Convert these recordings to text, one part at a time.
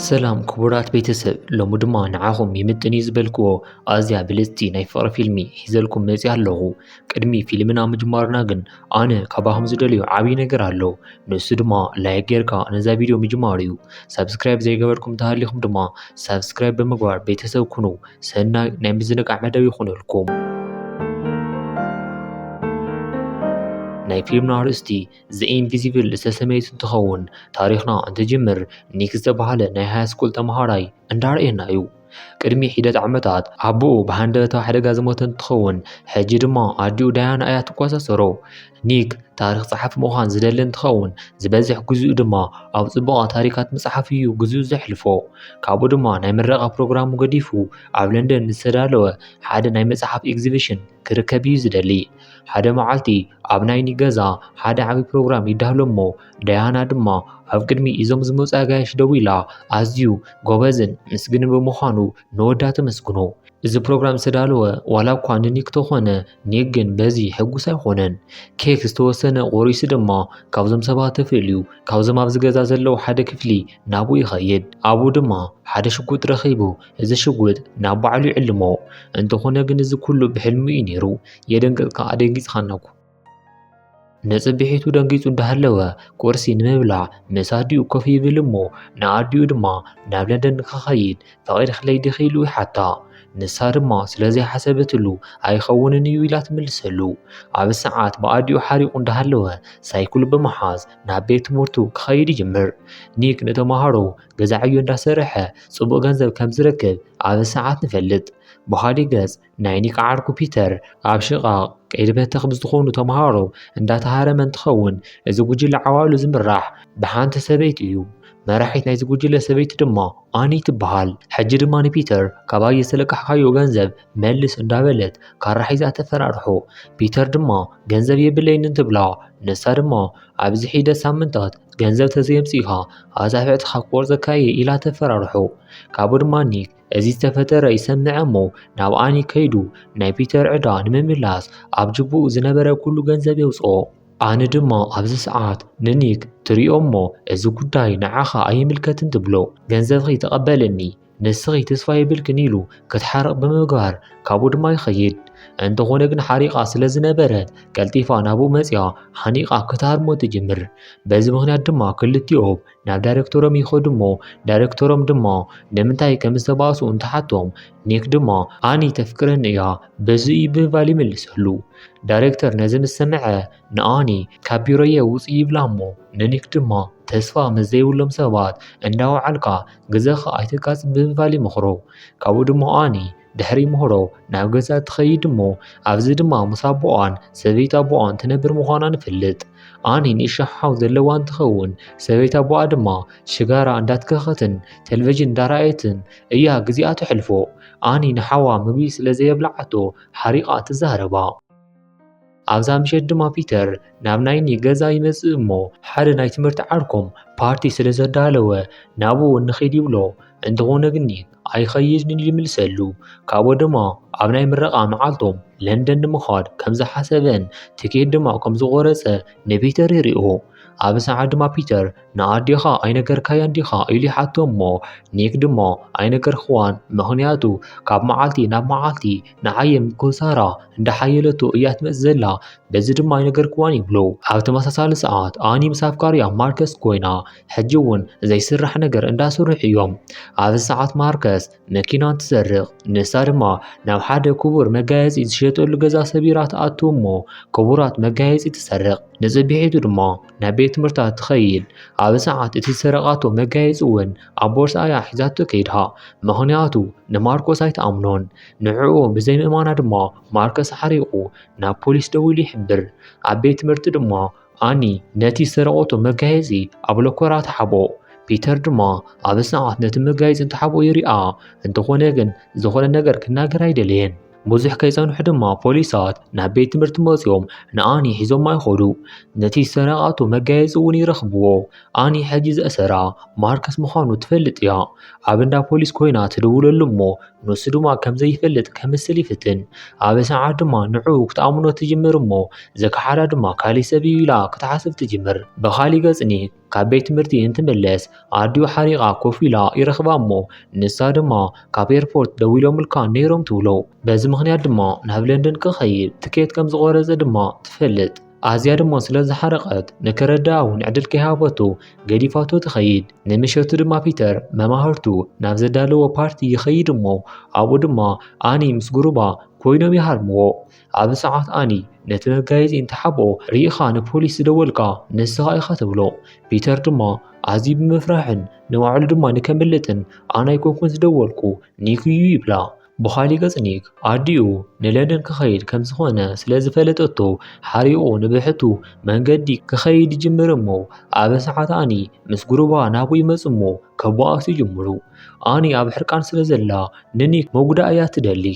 ሰላም ክቡራት ቤተሰብ፣ ሎሚ ድማ ንዓኹም ይምጥን እዩ ዝበልክዎ ኣዝያ ብልጽቲ ናይ ፍቕሪ ፊልሚ ሒዘልኩም መጺኣ ኣለኹ። ቅድሚ ፊልምና ምጅማርና ግን ኣነ ካባኹም ዝደልዮ ዓብዪ ነገር ኣሎ። ንሱ ድማ ላይክ ጌርካ ነዛ ቪድዮ ምጅማር እዩ። ሳብስክራይብ ዘይገበርኩም እንተሃሊኹም ድማ ሳብስክራይብ ብምግባር ቤተሰብ ኩኑ። ሰናይ ናይ ምዝንጋዕ መደብ ይኹነልኩም። ናይ ፊልምና ኣርእስቲ ዘ ኢንቪዚብል ዝተሰመየት እንትኸውን፣ ታሪኽና እንትጅምር ኒክ ዝተባህለ ናይ ሃይ ስኩል ተምሃራይ እንዳርኤና እዩ። ቅድሚ ሒደት ዓመታት ኣቦኡ ብሃንደበታዊ ሓደጋ ዝሞተ እንትኸውን፣ ሕጂ ድማ ኣዲኡ ዳያና እያ ትቆጻጸሮ። ኒክ ታሪኽ ጸሓፊ ምዃን ዝደሊ እንትኸውን፣ ዝበዝሕ ግዜኡ ድማ ኣብ ጽቡቓት ታሪኻት ምጽሓፍ እዩ ግዜኡ ዘሕልፎ። ካብኡ ድማ ናይ ምረቓ ፕሮግራሙ ገዲፉ ኣብ ለንደን ዝተዳለወ ሓደ ናይ መጽሓፍ ኤግዚቢሽን ክርከብ እዩ ዝደሊ። ሓደ መዓልቲ ኣብ ናይ ኒክ ገዛ ሓደ ዓቢ ፕሮግራም ይዳሎ እሞ፣ ዳያና ድማ ኣብ ቅድሚ እዞም ዝመጹ ኣጋይሽ ደው ኢላ ኣዝዩ ጎበዝን ምስጉንን ብምዃኑ ንወዳ ተመስግኖ። እዚ ፕሮግራም ዝተዳለወ ዋላ እኳ ንኒክ ተኾነ፣ ኒክ ግን በዚ ሕጉስ ኣይኾነን። ኬክ ዝተወሰነ ቆሪሱ ድማ ካብዞም ሰባት ተፈልዩ፣ ካብዞም ኣብዚ ገዛ ዘለዉ ሓደ ክፍሊ ናብኡ ይኸይድ። ኣብኡ ድማ ሓደ ሽጉጥ ረኺቡ፣ እዚ ሽጉጥ ናብ ባዕሉ ይዕልሞ። እንተኾነ ግን እዚ ኩሉ ብሕልሚ እዩ ነይሩ። የደንገጽካ፣ ኣደንጊጽኻና እኮ። ንጽብሒቱ ደንጊጹ እንዳሃለወ ቁርሲ ንምብላዕ ምስ ኣዲኡ ኮፍ ይብል እሞ፣ ንኣዲኡ ድማ ናብ ለንደን ንክኸይድ ፈቒድክለይ ዲኺ ኢሉ ይሓታ። ንሳ ድማ ስለ ዘይሓሰበትሉ ኣይኸውንን እዩ ኢላ ትምልሰሉ። ኣብ ሰዓት ብኣዲኡ ሓሪቑ እንዳሃለወ ሳይክሉ ብምሓዝ ናብ ቤት ትምህርቱ ክኸይድ ይጅምር። ኒክ ንተምሃሮ ገዛ ዕዮ እንዳሰርሐ ጽቡቕ ገንዘብ ከም ዝረክብ ኣብ ሰዓት ንፈልጥ። ብኻሊእ ገጽ ናይ ኒክ ዓርኩ ፒተር ኣብ ሽቓቕ ቀይዲ በተኽ ብዝኾኑ ተምሃሮ እንዳተሃረመ እንትኸውን፣ እዚ ጉጅለ ዓዋሉ ዝምራሕ ብሓንቲ ሰበይቲ እዩ። መራሒት ናይዚ ጉጅለ ሰበይቲ ድማ ኣኒ ትበሃል። ሕጂ ድማ ንፒተር ካባይ ዝተለቃሕካዮ ገንዘብ መልስ እንዳበለት ካራ ሒዛ ተፈራርሖ። ፒተር ድማ ገንዘብ የብለይን እንትብላ፣ ንሳ ድማ ኣብዚ ሒደት ሳምንታት ገንዘብ ተዘየምጺእካ ኣጻብዕትኻ ክቆርጸካ እየ ኢላ ተፈራርሖ። ካብኡ ድማ ኒክ እዚ ዝተፈጠረ ይሰምዕ እሞ ናብ ኣኒ ከይዱ ናይ ፒተር ዕዳ ንምምላስ ኣብ ጅቡኡ ዝነበረ ኩሉ ገንዘብ የውጽኦ። ኣኒ ድማ ኣብዚ ሰዓት ንኒክ ትሪኦ እሞ፣ እዚ ጉዳይ ንዓኻ ኣይምልከትን ትብሎ። ገንዘብኺ ተቐበልኒ፣ ንስኺ ተስፋ የብልክን ኢሉ ክትሓርቕ ብምግባር ካብኡ ድማ ይኸይድ። እንተኾነ ግን ሓሪቓ ስለ ዝነበረት ቀልጢፋ ናብኡ መጺኣ ሓኒቓ ክትሃርሞ ትጅምር። በዚ ምኽንያት ድማ ክልቲኦም ናብ ዳይሬክተሮም ይኸዱ እሞ፣ ዳይሬክተሮም ድማ ንምንታይ ከም ዝተባእሱ እንትሓቶም፣ ኒክ ድማ ኣኒ ተፍቅረኒ እያ፣ በዚ እዩ ብምባል ይምልሰሉ። ዳይሬክተር ነዚ ምስ ሰምዐ ንኣኒ ካብ ቢሮየ ውጽእ ይብላ እሞ፣ ንኒክ ድማ ተስፋ ምስ ዘይብሎም ሰባት እንዳወዓልካ ግዜኻ ኣይተቃጽል ብምባል ይመኽሮ። ካብኡ ድማ ኣኒ ድሕሪ ምህሮ ናብ ገዛ ትኸይድ እሞ፣ ኣብዚ ድማ ምስ ኣቦኣን ሰበይቲ ኣቦኣን ትነብር ምዃና ንፈልጥ። ኣኒ ንእሽቶ ሓው ዘለዋ እንትኸውን፣ ሰበይቲ ኣቦኣ ድማ ሽጋራ እንዳትከኸትን ቴሌቪዥን እንዳረኣየትን እያ ግዜኣ ተሕልፎ። ኣኒ ንሓዋ ምግቢ ስለ ዘየብልዓቶ ሓሪቓ ትዛረባ። ኣብዛ ምሸት ድማ ፒተር ናብ ናይ ኒክ ገዛ ይመጽእ እሞ፣ ሓደ ናይ ትምህርቲ ዓርኮም ፓርቲ ስለ ዘዳለወ ናብኡ ንኺድ ይብሎ። እንተኾነ ግን ኒክ ኣይኸይድን ይምልሰሉ። ካብኡ ድማ ኣብ ናይ ምረቓ መዓልቶም ለንደን ንምኻድ ከም ዝሓሰበን ትኬት ድማ ከም ዝቖረጸ ንፒተር የርእዮ። ኣብ ሰዓት ድማ ፒተር ንኣዴኻ ኣይነገርካያን ዲኻ ኢሉ ይሓቶ እሞ፣ ኒክ ድማ ኣይነገርክዋን፣ ምኽንያቱ ካብ መዓልቲ ናብ መዓልቲ ንዓየ ምቁጽጻራ እንዳሓየለቶ እያ ትመጽእ ዘላ፣ በዚ ድማ ኣይነገርክዋን ይብሎ። ኣብ ተመሳሳሊ ሰዓት ኣኒ ምስ ኣፍቃሪኣ ማርከስ ኮይና፣ ሕጂ እውን ዘይስራሕ ነገር እንዳሰርሑ እዮም። ኣብዚ ሰዓት ማርከስ መኪና ትሰርቕ። ንሳ ድማ ናብ ሓደ ክቡር መጋየጺ ዝሸጠሉ ገዛ ሰቢራ ትኣቱ እሞ፣ ክቡራት መጋየጺ ትሰርቕ። ንጽብሒቱ ድማ ናብ ቤት ትምህርታ ትኸይድ። ኣብ ሰዓት እቲ ዝሰረቓቶ መጋየጺ እውን ኣብ ቦርሳ እያ ሒዛቶ ከይዳ። ምኽንያቱ ንማርኮስ ኣይትኣምኖን። ንዕኡ ብዘይምእማና ድማ ማርከስ ሓሪቑ ናብ ፖሊስ ደዊሉ ይሕብር። ኣብ ቤት ትምህርቲ ድማ ኣኒ ነቲ ዝሰረቐቶ መጋየጺ ኣብ ሎኮራ ትሓብኦ። ፒተር ድማ ኣብ ሰዓት ነቲ መጋየጺ እንትሓብኦ ይሪኣ። እንተኾነ ግን ዝኾነ ነገር ክናገር ኣይደለየን። ብዙሕ ከይጸንሑ ድማ ፖሊሳት ናብ ቤት ትምህርቲ መጺኦም ንኣኒ ሒዞማ ይኸዱ። ነቲ ዝሰረቓቶ መጋየጺ እውን ይረኽብዎ። ኣኒ ሕጂ ዘእሰራ ማርከስ ምዃኑ ትፈልጥ እያ። ኣብ እንዳ ፖሊስ ኮይና ትድውለሉ እሞ፣ ንሱ ድማ ከም ዘይፈልጥ ከምስል ይፍትን። ኣብ ሰዓት ድማ ንዕኡ ክትኣምኖ ትጅምር እሞ፣ ዘከሓዳ ድማ ካሊእ ሰብ እዩ ኢላ ክትሓስብ ትጅምር። ብኻሊእ ገጽ ኒክ ካብ ቤት ትምህርቲ እንትምለስ ኣዲኡ ሓሪቓ ኮፍ ኢላ ይረኽባ እሞ ንሳ ድማ ካብ ኤርፖርት ደዊሎምልካ ነይሮም ትብሎ። በዚ ምኽንያት ድማ ናብ ለንደን ክኸይድ ትኬት ከም ዝቖረጸ ድማ ትፈልጥ። ኣዝያ ድማ ስለ ዝሓረቐት ንክረድኣ እውን ዕድል ከይሃበቶ ገዲፋቶ ትኸይድ። ንምሸቱ ድማ ፒተር መማህርቱ ናብ ዘዳለዎ ፓርቲ ይኸይድ እሞ ኣብኡ ድማ ኣኒ ምስ ጉሩባ ኮይኖም ይሃርምዎ። ኣብዚ ሰዓት ኣኒ ነቲ መጋየፂ እንትሓብኦ ርኢኻ ንፖሊስ ዝደወልካ ንስኻ ኢኻ ትብሎ። ፒተር ድማ ኣዝዩ ብምፍራሕን ንባዕሉ ድማ ንከምልጥን ኣነ ኣይኮንኩን ዝደወልኩ ኒክ እዩ ይብላ። ብኻሊእ ገጽ ኒክ ኣዲኡ ንለንደን ክኸይድ ከም ዝኾነ ስለ ዝፈለጠቶ ሓሪቑ ንብሕቱ መንገዲ ክኸይድ ይጅምር እሞ ኣብ ሰዓት ኣኒ ምስ ጉሩባ ናብኡ ይመጽ እሞ ከበኣሱ ይጅምሩ። ኣኒ ኣብ ሕርቃን ስለ ዘላ ንኒክ መጉዳእ እያ ትደሊ።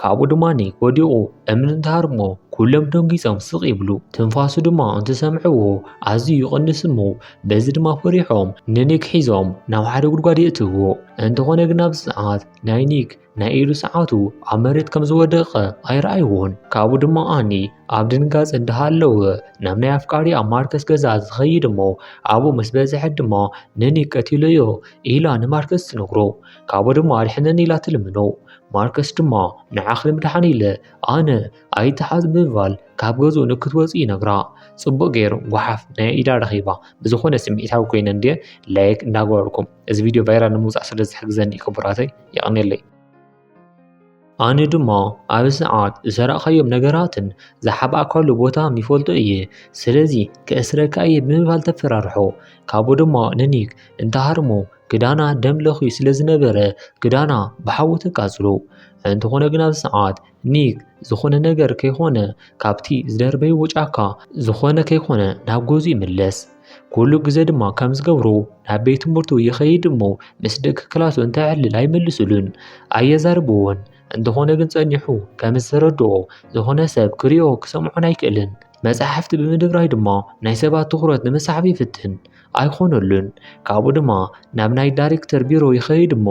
ካብኡ ድማ ኒክ ወዲቑ እምኒ እንትሃርሞ ኩሎም ደንጊጾም ስቕ ይብሉ። ትንፋሱ ድማ እንትሰምዕዎ ኣዝዩ ይቕንስ እሞ በዚ ድማ ፈሪሖም ንኒክ ሒዞም ናብ ሓደ ጉድጓድ የእትውዎ። እንተኾነ ግን ኣብዚ ሰዓት ናይ ኒክ ናይ ኢዱ ሰዓቱ ኣብ መሬት ከም ዝወደቐ ኣይረኣይዎን። ካብኡ ድማ ኣኒ ኣብ ድንጋጽ እንዳሃለወ ናብ ናይ ኣፍቃሪኣ ማርከስ ገዛ ዝኸይድ እሞ ኣብኡ ምስ በጽሐት ድማ ንኒክ ቀቲለዮ ኢላ ንማርከስ ትነግሮ። ካብኡ ድማ ኣድሕነኒ ኢላ ትልምኖ። ማርከስ ድማ ንዓኺ ንምድሓን ኢለ ኣነ ኣይትሓዝ ብምባል ካብ ገዝኡ ንክትወጽእ ይነግራ። ጽቡቕ ገይሩ ጓሓፍ ናይ ኢዳ ረኺባ። ብዝኾነ ስምዒታዊ ኮይነ እንድየ ላይክ እንዳገበርኩም እዚ ቪድዮ ቫይራል ንምውጻእ ስለ ዝሕግዘኒ ክቡራተይ የቐንየለይ። ኣነ ድማ ኣብዚ ሰዓት ዝሰራእካዮም ነገራትን ዝሓባእካሉ ቦታን ይፈልጦ እየ፣ ስለዚ ክእስረካ እየ ብምባል ተፈራርሖ። ካብኡ ድማ ንኒክ እንተሃርሞ ክዳና ደም ለኽዩ ስለ ዝነበረ ክዳና ብሓዊ ተቃጽሎ። እንተኾነ ግን ኣብዚ ሰዓት ኒክ ዝኾነ ነገር ከይኾነ ካብቲ ዝደርበይዎ ጫካ ዝኾነ ከይኮነ ናብ ገዝኡ ይምለስ። ኩሉ ግዜ ድማ ከም ዝገብሮ ናብ ቤት ትምህርቱ ይኸይድ እሞ ምስ ደቂ ክላሱ እንተዕልል ኣይምልስሉን፣ ኣየዛርብዎን። እንተኾነ ግን ጸኒሑ ከም ዝተረድኦ ዝኾነ ሰብ ክሪኦ ክሰምዖን ኣይክእልን። መጻሕፍቲ ብምድብራይ ድማ ናይ ሰባት ትኹረት ንምስሓብ ይፍትን። ኣይኾነሉን። ካብኡ ድማ ናብ ናይ ዳይሬክተር ቢሮ ይኸይድ እሞ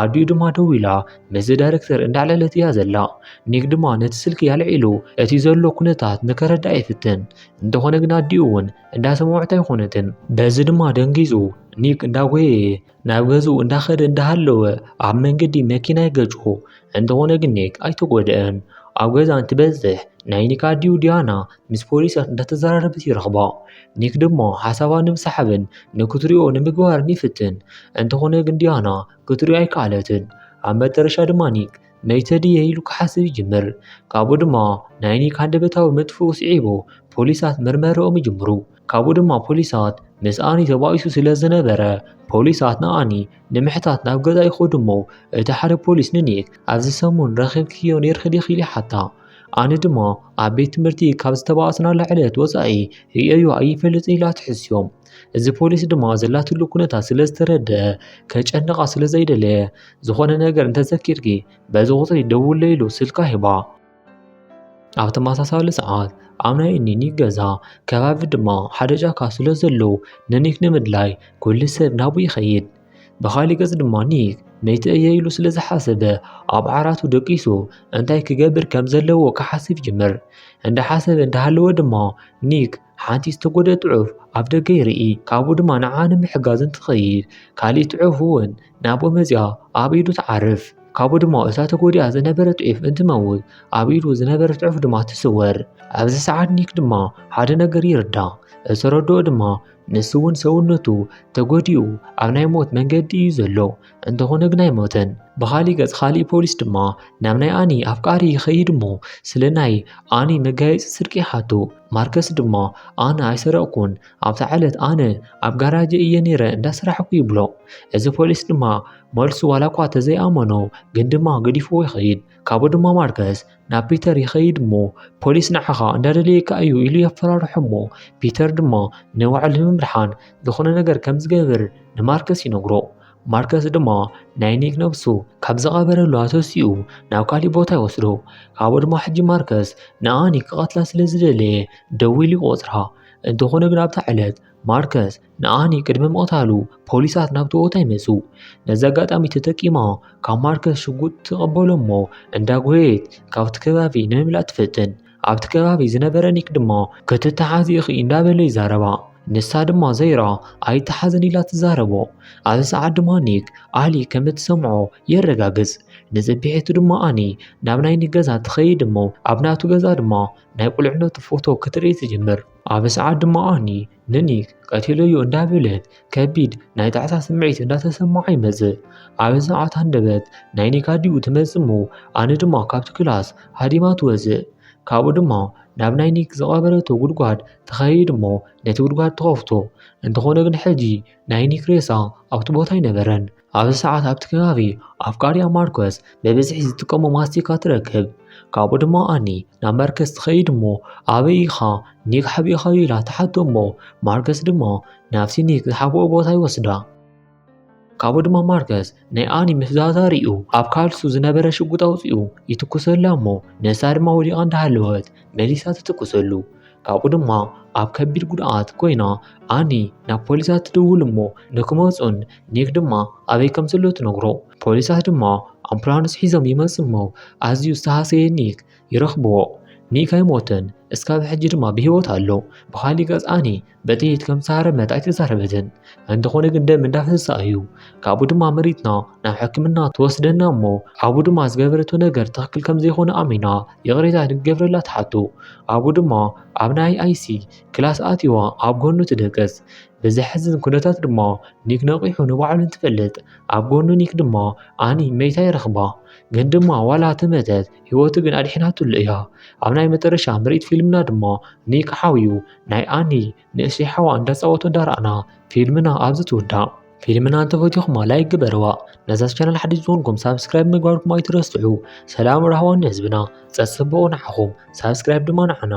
ኣዲኡ ድማ ደው ኢላ ምስዚ ዳይሬክተር እንዳዕለለት እያ ዘላ። ኒክ ድማ ነቲ ስልኪ ኣልዒሉ እቲ ዘሎ ኩነታት ንከረድኣ ይፍትን። እንተኾነ ግን ኣዲኡ እውን እንዳሰምዖት ኣይኾነትን። በዚ ድማ ደንጊጹ ኒክ እንዳጎየየ ናብ ገዝኡ እንዳኸደ እንዳሃለወ ኣብ መንገዲ መኪና ይገጭዎ። እንተኾነ ግን ኒክ ኣይተጎድአን። ኣብ ገዛ እንትበጽሕ ናይ ኒክ ኣዲኡ ዲያና ምስ ፖሊሳት እንዳተዘራረበት ይረኽባ። ኒክ ድማ ሓሳባ ንምስሓብን ንክትሪኦ ንምግባርን ይፍትን። እንተኾነ ግን ዲያና ክትሪኦ ኣይከኣለትን። ኣብ መጨረሻ ድማ ኒክ መይተ ድየ ኢሉ ክሓስብ ይጅምር። ካብኡ ድማ ናይ ኒክ ሃንደበታዊ መጥፍኡ ስዒቡ ፖሊሳት መርመረኦም ይጅምሩ። ካብኡ ድማ ፖሊሳት ምስ ኣኒ ተባኢሱ ስለ ዝነበረ ፖሊሳት ንኣኒ ንምሕታት ናብ ገዛ ይኸዱ እሞ እቲ ሓደ ፖሊስ ንኒክ ኣብዚ ሰሙን ረኺብክዮ ነይርኪ ዲኺ ኢሉ ይሓታ። ኣነ ድማ ኣብ ቤት ትምህርቲ ካብ ዝተባኣስናላ ዕለት ወጻኢ ርእየዮ ኣይፈልጥን ኢላ ትሕስዮም። እዚ ፖሊስ ድማ ዘላትሉ ኩነታት ስለ ዝተረድአ ከጨንቓ ስለ ዘይደለየ ዝኾነ ነገር እንተዘኪርኪ በዚ ቁጽሪ ደውለይ ኢሉ ስልካ ሂባ። ኣብ ተመሳሳሊ ሰዓት ኣብ ናይ እኒ ኒክ ገዛ ከባቢ ድማ ሓደ ጫካ ስለ ዘሎ ንኒክ ንምድላይ ኩሉ ሰብ ናብኡ ይኸይድ። ብኻሊእ ገጽ ድማ ኒክ መይተ እየ ኢሉ ስለ ዝሓሰበ ኣብ ዓራቱ ደቂሱ እንታይ ክገብር ከም ዘለዎ ክሓስብ ይጅምር። እንዳሓሰበ እንዳሃለወ ድማ ኒክ ሓንቲ ዝተጎደ ጥዑፍ ኣብ ደገ ይርኢ። ካብኡ ድማ ንዓ ንምሕጋዝ እንትኸይድ ካሊእ ጥዑፍ እውን ናብኡ መጺኣ ኣብ ኢዱ ትዓርፍ። ካብኡ ድማ እታ ተጎዲኣ ዝነበረት ዑፍ እንትመውት ኣብ ኢዱ ዝነበረት ዑፍ ድማ ትስወር። ኣብዚ ሰዓት ኒክ ድማ ሓደ ነገር ይርዳእ። ዝተረድኦ ድማ ንሱ እውን ሰውነቱ ተጎዲኡ ኣብ ናይ ሞት መንገዲ እዩ ዘሎ። እንተኾነ ግን ኣይሞተን። ብኻሊእ ገጽ ካሊእ ፖሊስ ድማ ናብ ናይ ኣኒ ኣፍቃሪ ይኸይድ እሞ ስለ ናይ ኣኒ መጋየጺ ስርቂ ይሓቱ። ማርከስ ድማ ኣነ ኣይሰረቕኩን፣ ኣብታ ዕለት ኣነ ኣብ ጋራጀ እየ ነይረ እንዳሰራሕኩ ይብሎ። እዚ ፖሊስ ድማ መልሱ ዋላ እኳ ተዘይኣመኖ ግን ድማ ገዲፍዎ ይኸይድ። ካብኡ ድማ ማርከስ ናብ ፒተር ይኸይድ እሞ ፖሊስ ንዓኻ እንዳደለየካ እዩ ኢሉ የፈራርሖ እሞ ፒተር ድማ ንባዕሉ ንምድሓን ዝኾነ ነገር ከም ዝገብር ንማርከስ ይነግሮ። ማርከስ ድማ ናይ ኒክ ነብሱ ካብ ዝቐበረሉ ኣተሲኡ ናብ ካሊእ ቦታ ይወስዶ። ካብኡ ድማ ሕጂ ማርከስ ንኣኒ ክቐትላ ስለ ዝደለየ ደዊሉ ይቆጽራ። እንተኾነ ግን ኣብታ ዕለት ማርከስ ንኣኒ ቅድሚ ምቕታሉ ፖሊሳት ናብቲ ቦታ ይመጹ። ነዚ ኣጋጣሚ ተጠቂማ ካብ ማርከስ ሽጉጥ ትቕበሎ እሞ እንዳጎየየት ካብቲ ከባቢ ንምምላጥ ትፍትን። ኣብቲ ከባቢ ዝነበረ ኒክ ድማ ክትተሓዚ ኢኺ እንዳበለ ይዛረባ። ንሳ ድማ ዘይራ ኣይተሓዘን ኢላ ትዛረቦ። ኣብዚ ሰዓት ድማ ኒክ ኣሊ ከም እትሰምዖ የረጋግጽ። ንጽቢሒቱ ድማ ኣኒ ናብ ናይ ኒክ ገዛ ትኸይድ እሞ ኣብ ናቱ ገዛ ድማ ናይ ቁልዕነቱ ፎቶ ክትርኢ ትጅምር። ኣብዚ ሰዓት ድማ ኣኒ ንኒክ ቀቲለዮ እንዳበለት ከቢድ ናይ ጣዕሳ ስምዒት እንዳተሰምዓ ይመጽእ። ኣብዚ ሰዓት ሃንደበት ናይ ኒክ ኣዲኡ ትመጽእ እሞ ኣኒ ድማ ካብቲ ክላስ ሃዲማ ትወጽእ። ካብኡ ድማ ናብ ናይ ኒክ ዝቐበረቶ ጉድጓድ ትኸይድ እሞ ነቲ ጉድጓድ ትኸፍቶ። እንተኾነ ግን ሕጂ ናይ ኒክ ሬሳ ኣብቲ ቦታ ኣይነበረን። ኣብዚ ሰዓት ኣብቲ ከባቢ ኣፍቃሪኣ ማርከስ ብብዝሒ ዝጥቀሞ ማስቲካ ትረክብ። ካብኡ ድማ ኣኒ ናብ ማርከስ ትኸይድ እሞ ኣበይ ኢኻ ኒክ ሓቢእኻዮ ኢላ ትሓቶ እሞ ማርከስ ድማ ናብቲ ኒክ ዝሓብኦ ቦታ ይወስዳ። ካብኡ ድማ ማርከስ ናይ ኣኒ ምፍዛዛ ሪኡ ኣብ ካልሱ ዝነበረ ሽጉጥ ኣውፂኡ ይትኩሰላ እሞ ንሳ ድማ ወዲቓ እንዳሃለወት መሊሳ ትትኩሰሉ። ካብኡ ድማ ኣብ ከቢድ ጉድኣት ኮይና ኣኒ ናብ ፖሊሳት ትድውል እሞ ንክመፁን ኒክ ድማ ኣበይ ከም ዘሎ ትነግሮ። ፖሊሳት ድማ ኣምቡላንስ ሒዞም ይመፁ እሞ ኣዝዩ ዝተሃሰየ ኒክ ይረኽብዎ። ኒክ ኣይሞተን፣ እስካብ ሕጂ ድማ ብህይወት ኣሎ። ብኻሊእ ገፅ ኣኒ በጥይት ከም ዝተሃረመት ኣይተዛረበትን። እንተኾነ ግን ደም እንዳፈሰሳ እዩ። ካብኡ ድማ መሪትና ናብ ሕክምና ትወስደና እሞ ኣብኡ ድማ ዝገበረቶ ነገር ትኽክል ከም ዘይኮነ ኣሚና ይቕሬታ ንክገብረላ ትሓቶ። ኣብኡ ድማ ኣብ ናይ ኣይሲ ክላስ ኣትዋ ኣብ ጎኑ ትደቅስ። ብዘሕዝን ኩነታት ድማ ኒክ ነቒሑ ንባዕሉ እንትፈልጥ ኣብ ጎኑ ኒክ ድማ ኣኒ መይታ ይረኽባ። ግን ድማ ዋላ ተመተት ህይወቱ ግን ኣድሒናትሉ እያ። ኣብ ናይ መጨረሻ ምርኢት ፊልምና ድማ ኒክ ሓውዩ ናይ ኣኒ ንእሽተይ ሓዋ እንዳጻወቱ እንዳረኣና ፊልምና ኣብዚ ትውዳእ። ፊልምና እንተፈቲኹማ ላይክ ግበርዋ። ነዛ ቻናል ሓዲሽ ዝኾንኩም ሳብስክራይብ ምግባርኩም ኣይትረስዑ። ሰላም ራህዋን ንህዝብና፣ ጸጽብቑ ንዓኹም፣ ሳብስክራይብ ድማ ንዓና።